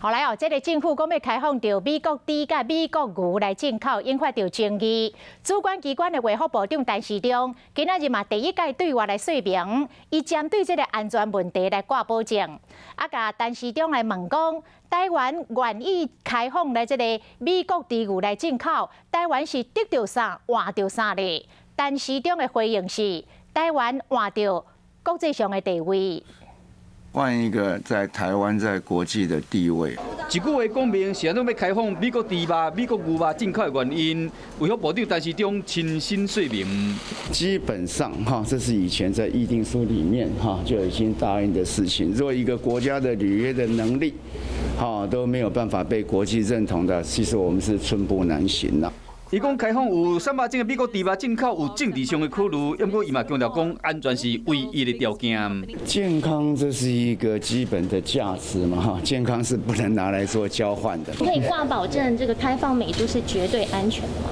後來哦，這个政府講欲開放著美國豬佮美國牛來進口，引發著爭議。主管機關的衛福部長陳時中，今仔日嘛第一擺對外來說明，伊針對這个安全問題來掛保證。啊，共陳時中來問講，台灣願意開放來這个美國豬牛來進口，台灣是得著啥換著啥咧？陳時中的回應是，台灣換著國際上的地位。換一個在台灣在國際的地位。一句話講明是按怎欲開放美國豬肉、美國牛肉進口的原因，衛福部長陳時中親身說明。基本上哈，這是以前在議定書裡面哈就已經答應的事情。若一個國家的履約的能力，哈都沒有辦法被國際認同的，其實我們是寸步難行啦。伊講開放有三百種的美國豬肉進口有政治上的考慮，毋過伊嘛強調講安全是唯一的條件。健康這是一個基本的價值嘛，哈，健康是不能拿來做交換的。可以掛保證這個開放美豬是絕對安全的嗎？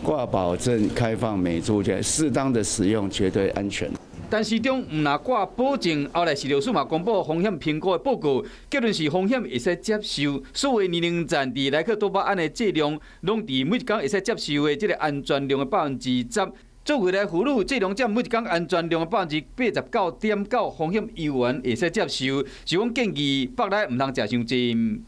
掛保證開放美豬，就適當的使用絕對安全。陳時中毋但掛保證，後來食藥署嘛公布風險評估的報告，結論是風險會使接受，所有年齡層佇萊克多巴胺的劑量，攏佇每一工會使接受的這个安全量的10%。作為來婦女劑量佔每一工安全量的89.9%，風險猶原會使接受，是講建議腹內毋通食傷濟。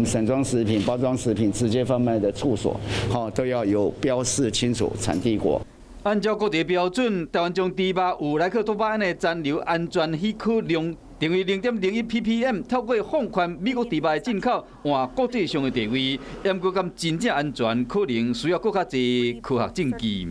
散裝食品、包裝食品直接販賣的處所，哈都要有標示清楚產地國。按照國際標準，台灣將豬肉有萊克多巴胺的殘留安全許可量定為0.01 ppm，透過放寬美國豬肉的進口，換國際上的地位，毋過敢真正安全，可能需要閣較濟科學證據。